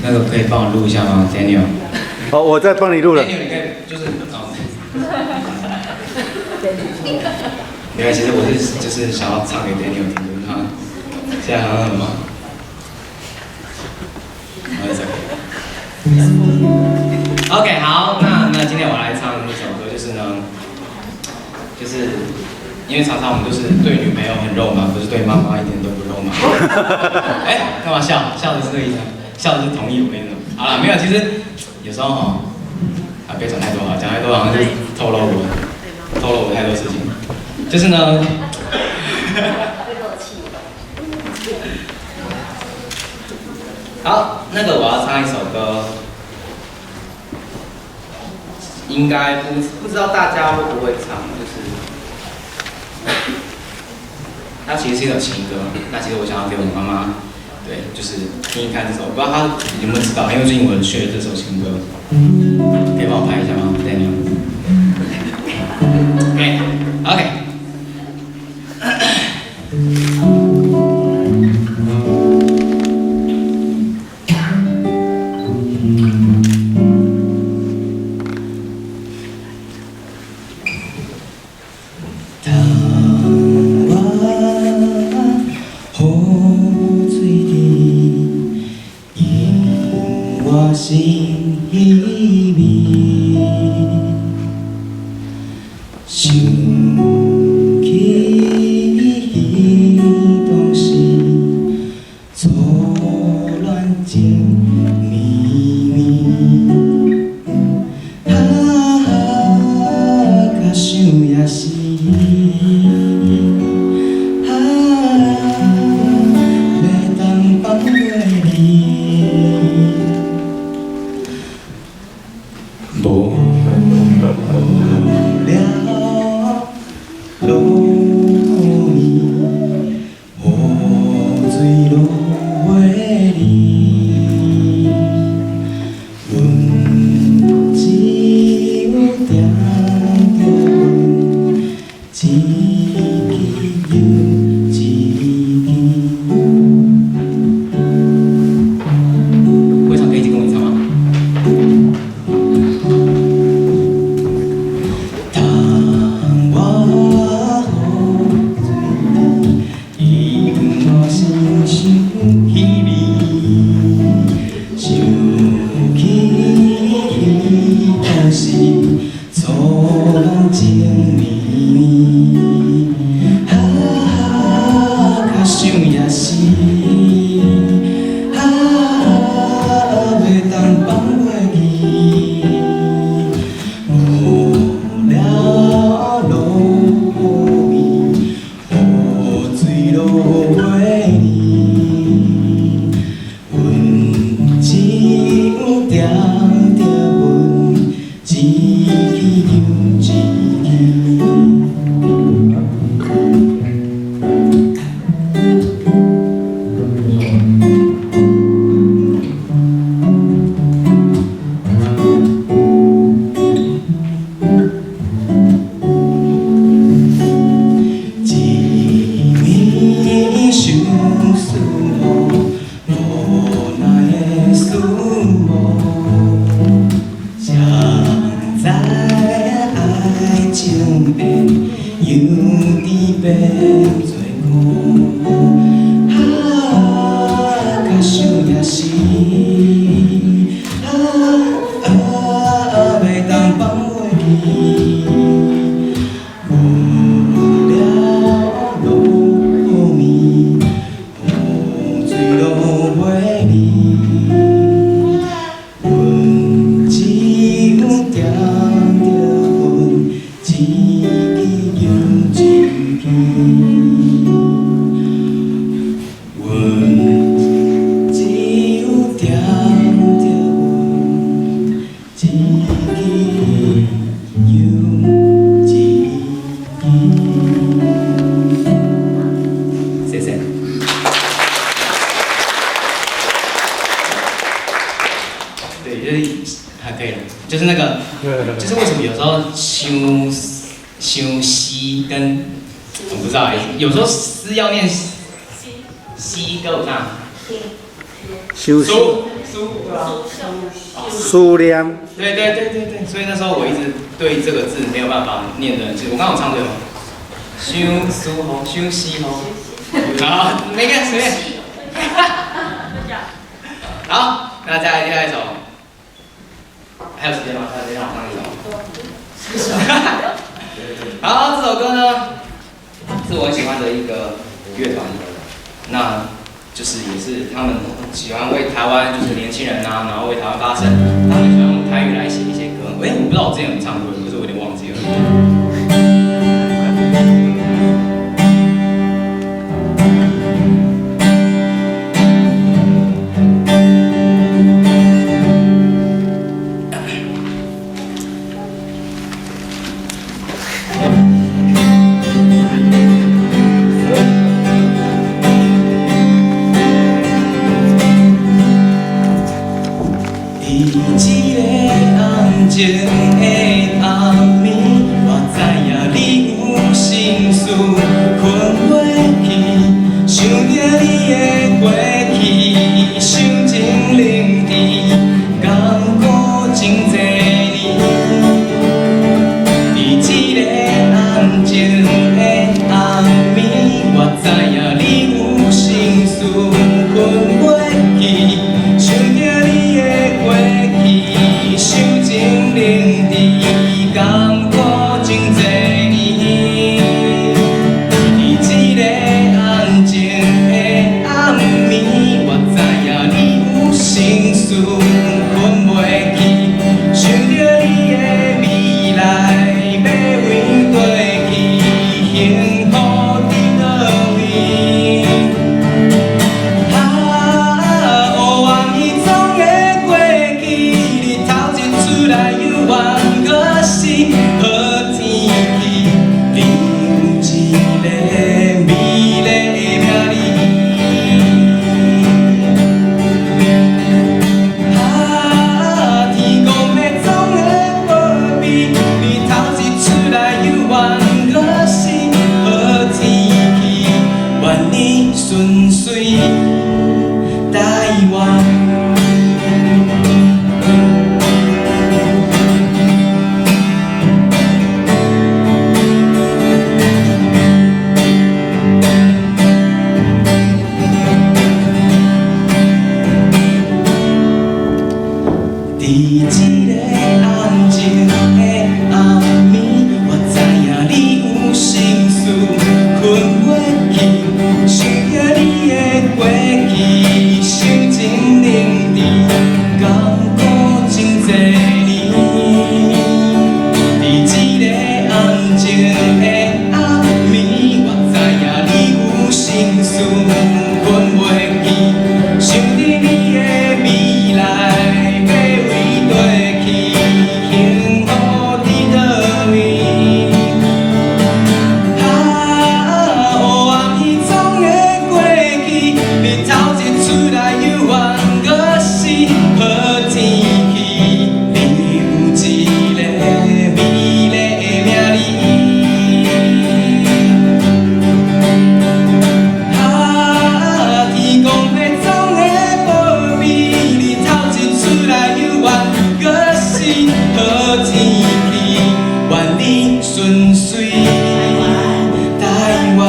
那個可以幫我錄一下嗎，Daniel？好，我在幫你錄了。 Daniel，你可以就是哦。沒有，其實我是就是想要唱給 Daniel 聽，就是他現在好像很忙。好，這 OK，好，那今天我來唱一首歌，就是呢，就是因為常常我們都是對女朋友很肉麻，可是對媽媽一點都不肉麻。哎，幹嘛笑？笑的是這個意思？笑的是同意我跟你說。好了，沒有，其實有時候哈，啊，別講太多啊，講太多好像就透露我太多事情。就是呢，好，那個我要唱一首歌，應該不知道大家會不會唱，就是它其實是一首情歌。那其實我想要給我媽媽，對，就是聽一看這首，我不知道她有沒有知道，因為最近我學了這首情歌，可以幫我拍一下嗎，Daniel？OK，OK。窗外雨水滴，映我心稀微。想起彼當時初戀情綿綿，啊，假想也是，啊，袂當放袂你，無了路暝，雨水落袂離，阮只有惦著阮，一支又一支。會唱可以一起跟我唱嗎？窗外雨水滴，映我心伤稀微。想起彼當時初戀情綿綿，啊，假想也是，啊，袂當放袂記。無聊路暝，雨水落袂離，阮只有惦著阮，一支又一支。一暝相思雨，無奈的思慕，誰知愛情會油甜變做苦？啊，假想也是，啊啊，袂當放袂記。無聊路暝，雨水落袂離，阮只有惦著阮，一支又一支。阮只有惦著阮，一支又一支。謝謝。對，就是還可以了，就是那個，就是為什麼有時候想想思跟我不知道欸，有時候思要念西，歌有啥？修思。思對啊。思念。對對對對對，所以那時候我一直對這個字沒有辦法念得很清楚。我剛剛有唱對嗎？想思吼，想死吼。好，沒個隨便。好，那再來第二首，還有時間嗎？還有時間讓我唱一首。好，這首歌呢，是我很喜歡的一個樂團，那就是也是他們喜歡為台灣就是年輕人啊，然後為台灣發聲，他們喜歡用台語來寫一些歌。哎，我不知道我之前有沒有唱過，可是我有點忘記了。佇這個安靜的暗暝，我知影你有心事，睏袂去，想著你的過去，想情冷甜，艱苦真濟年。佇這個安靜的暗暝，我知影你有心事，睏袂去，想著你的過去，想情冷甜，艱苦真濟年。佇這個安靜的暗暝，我知影你有心事，睏袂去，想著你的未來，欲為過去，幸福佇佗位？啊，黑暗彼總會過去，日頭一出來猶原閣是好天氣。你有一個美麗的名字。啊，天公的總會保庇，日頭一出來猶原閣是好天氣。願你順遂台灣。佇這個安靜的暗暝，我知影你有心事，睏袂去，想著你的過去，想情冷甜，艱苦真濟年。佇這個安靜的暗暝，我知影你有心事，睏袂去，想著你的未來，欲為過去，幸福佇佗位？啊，黑暗彼總會過去，日頭一出來猶原閣是好天氣。你有一個美麗的名字。啊，天公的總會保庇，日頭一出來猶原閣是好天氣。願你順遂台灣。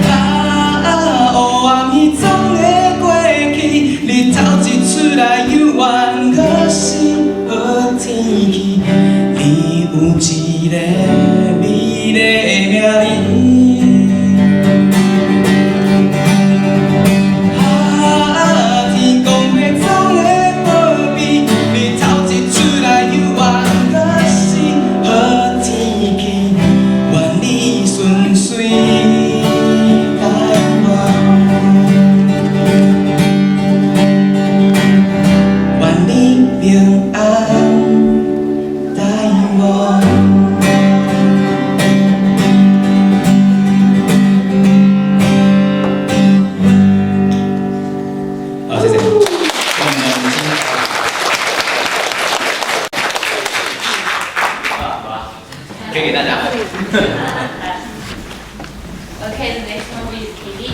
啊，黑暗彼總會過去，日頭一出來猶原閣是好天氣。你有一個美麗的名字。啊，天公的總會保庇，日頭一出來猶原閣是好天氣。願你順遂台灣。願你平安台灣。好，謝謝。我們今天，好了好了，可以給大家。 Okay, the next one is Kitty.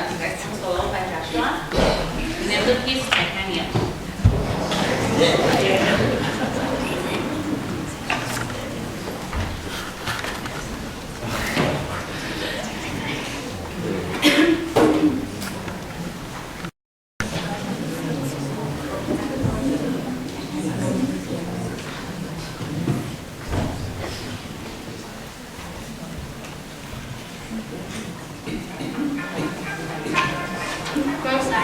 Solo by Joshua. The name of the piece is Titanium. Gross.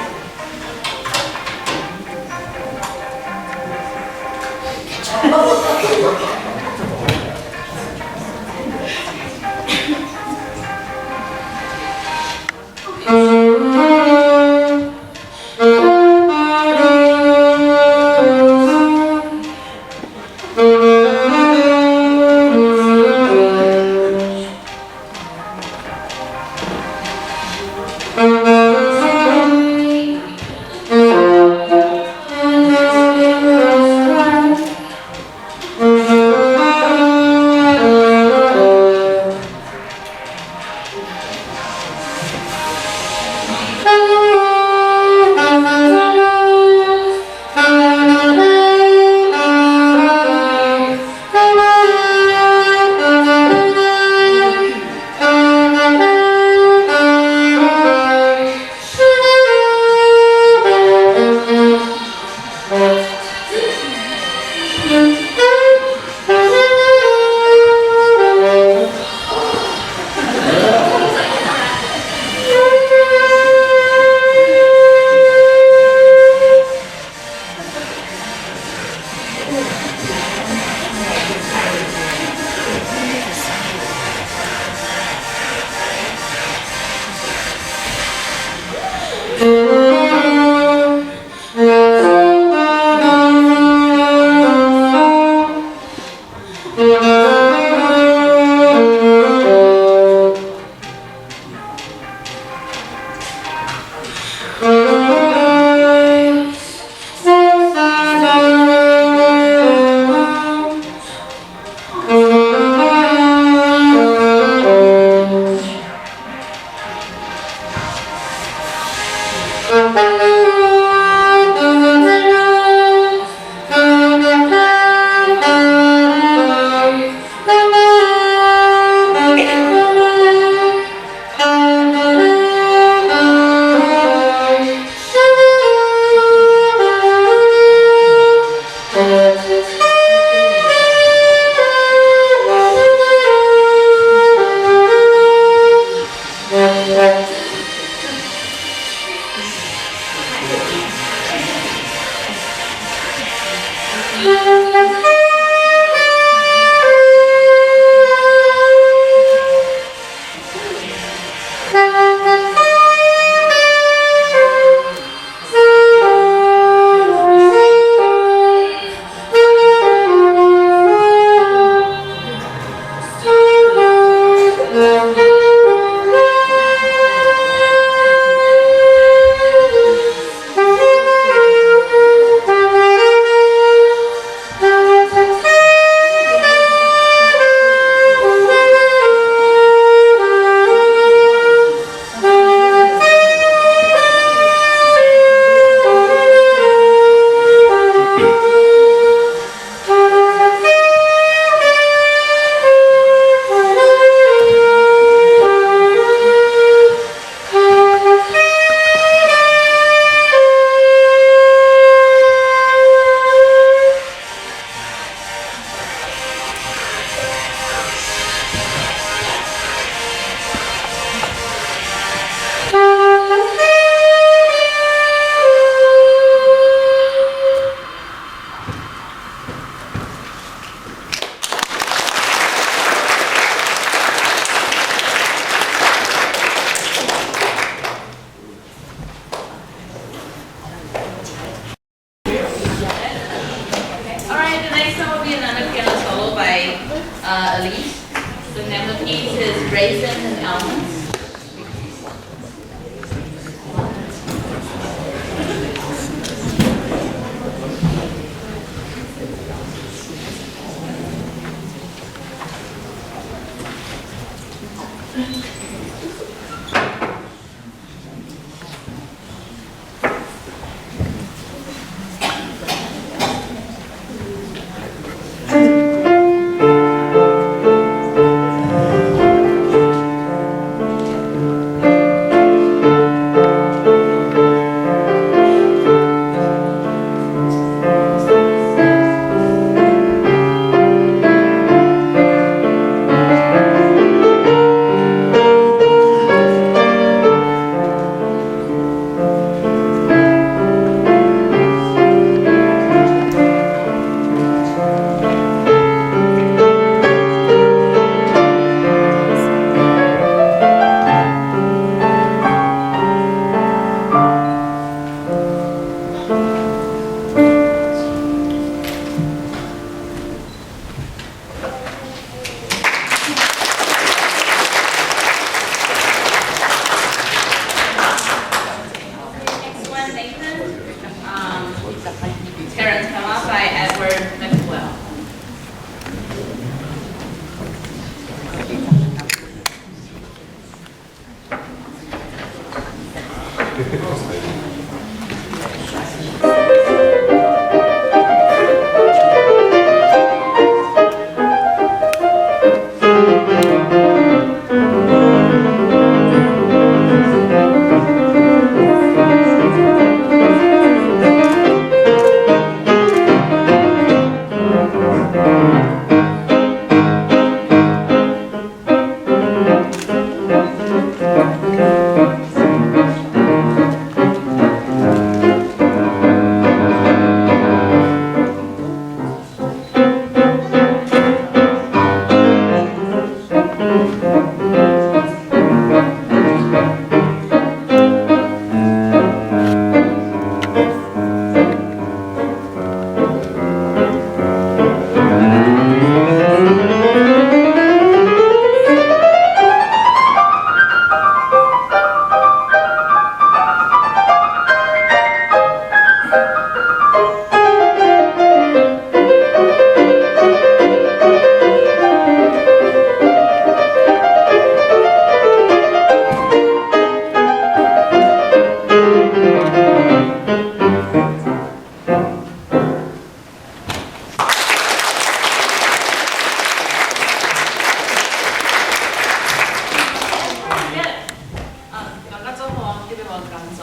感覺做好，特別無工作。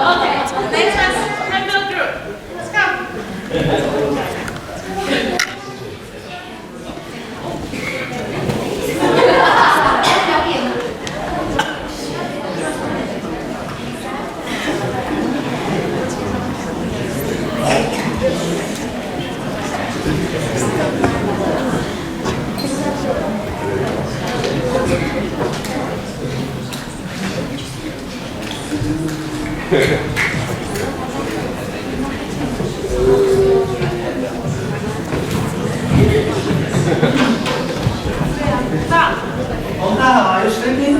Okay, next one, handbell group. Let's go. 洪大好，Are you sleeping？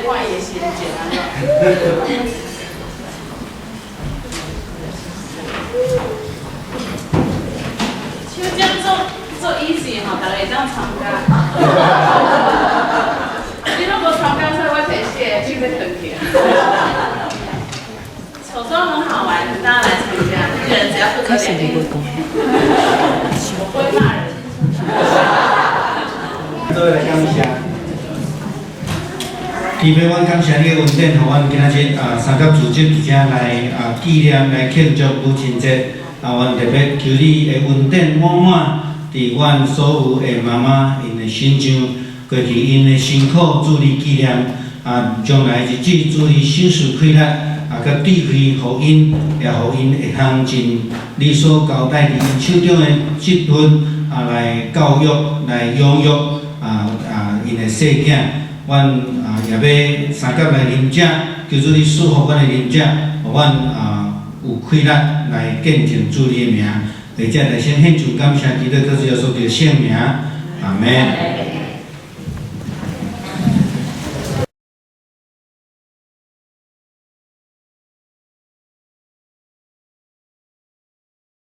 看伊的心情按怎。手掌做做 easy 吼，逐个會當參加。你攏無參加，所以我提四个手欲斷去。丑裝很好玩，大家來參加，一人只要負責兩個。我不會罵人。做伙來感謝。天父，阮感謝你的恩典，予阮今仔日啊三甲組織佇遮來啊紀念來慶祝母親節。啊，阮特別求你的恩典滿滿佇阮所有的媽媽𪜶的身上，過去𪜶的辛苦，主你紀念。啊，將來日子主你賞賜氣力，啊，佮智慧予𪜶，也予𪜶會通盡你所交代佇𪜶手中的職分，啊，來教育、來養育啊𪜶的細囝。阮啊也欲相佮來啉者，求主你賜福阮的啉者，予阮啊有氣力來見證主你的名。或者來先獻上感謝，祈禱靠主耶穌的聖名，阿門。